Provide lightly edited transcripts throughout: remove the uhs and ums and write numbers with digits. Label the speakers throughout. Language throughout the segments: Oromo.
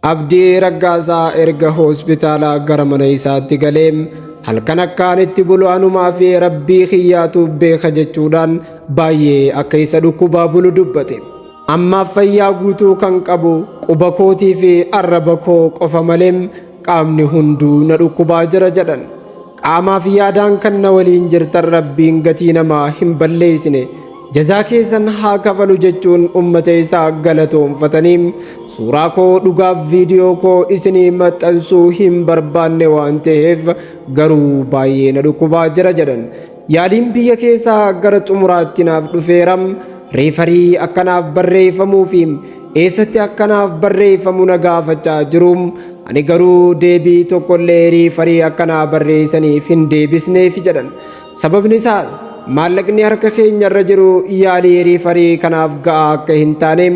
Speaker 1: Abdii Raggaasaa erga hospitaalaa gara mana isaatti galee halkan akkaan itti bulu anumaa fi Rabbii kiyyaatu beeka jechuudhaan baay'ee akka isa dhukkubaa bulu dubbate. Ammaaf fayyaa guutuu kan qabu quba kootii fi arraba koo qofa malee qaamni hunduu na dhukkubaa jira jedhan. Qaamaaf yaadaan kan na waliin jirtan Rabbiin gatii namaa hin balleessine jazaa keessan haa kafalu jechuun ummata isaa galatoonfatanii, suuraa koo dhugaaf viidiyoo koo isinii maxxansuu hin barbaanne waan ta'eef garuu baay'ee na dhukkubaa jira jedhan. Yaaliin biyya keessaa gara xumuraatti naaf dhufeera. Reefarii akkanaaf barreeffamuu fi eessatti akkanaaf barreeffamu na gaafachaa jiru. Ani garuu deebii tokkollee reefarii akkanaa barreessaniif hin deebisneef jedhan. Sababni isaas maallaqni harka keenya irra jiru yaalii reefarii kanaaf ga'aa akka hin taane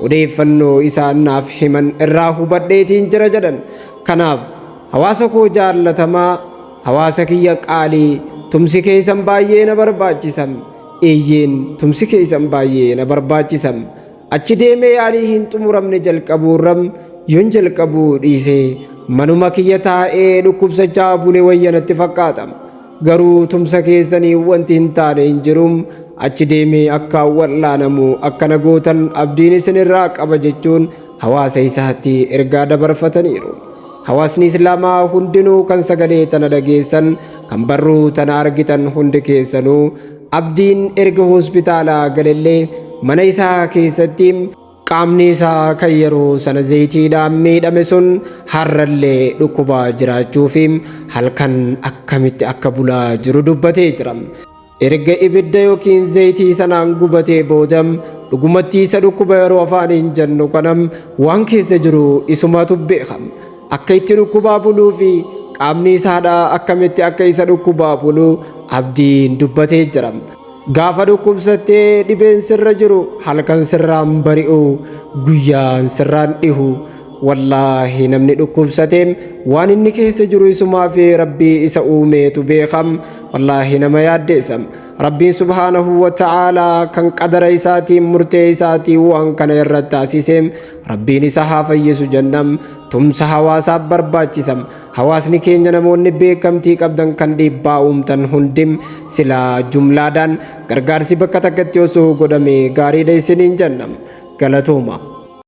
Speaker 1: odeeffannoo isaan naaf himan irraa hubadheetiin jira jedhan. Kanaaf hawaasa koo jaallatamaa, hawaasa kiyya qaalii, tumsi keessan baay'ee na barbaachisa. Eeyyeen, tumsi keessan baay'ee na barbaachisa. Achi deemee yaalii hin xumuramne jalqabuurra yoon jalqabuu dhiisee manuma kiyya taa'ee dhukkubsachaa bule wayya natti fakkaata. Garuu tumsa keessanii wanti hin taane hin jiru. Achi deemee akka wal'aanamu akkana gootan abdiin isinirraa qaba jechuun hawaasa isaatti ergaa dabarfataniiru. Hawaasni Islaamaa hundinuu kan sagalee tana dhageessan, kan barruu tana argitan hundi keessanuu, Abdiin erga hospitaalaa galellee mana isaa keessatti qaamni isaa kan yeroo sana zayitiidhaan miidhame sun har'allee dhukkubaa jiraachuu fi halkan akkamitti akka bulaa jiru dubbatee jira. Erga ibidda yookiin zayitii sanaan gubatee booda dhugumatti isa dhukkuba yeroo afaaniin jennu kanam waan keessa jiru isumatu beeka. Akka itti dhukkubaa buluu fi qaamni isaadhaa akkamitti akka isa dhukkubaa bulu Abdiin dubbatee jira. Gaafa dhukkubsattee dhibeen sirra jiru halkan sirraan bari'u, guyyaan sirraan dhihu. Wallaahi, namni dhukkubsate waan inni keessa jiru isumaa fi Rabbii isa uumeetu beekam. Wallaahi, nama yaaddeessa. Rabbiin subhaanahu wa ta'aalaa kan qadara isaatiin, murtee isaatiin waan kana irra taasise, Rabbiin isa haa fayyisu jennam. Tumsa hawaasaaf barbaachisa. Hawaasni keenya, namoonni beekamtii qabdan, kan dhiibbaa uumtan hundi, silaa jumlaadhaan gargaarsi bakka takkatti osoo godhame gaariidha isiniin jenna. Galatooma.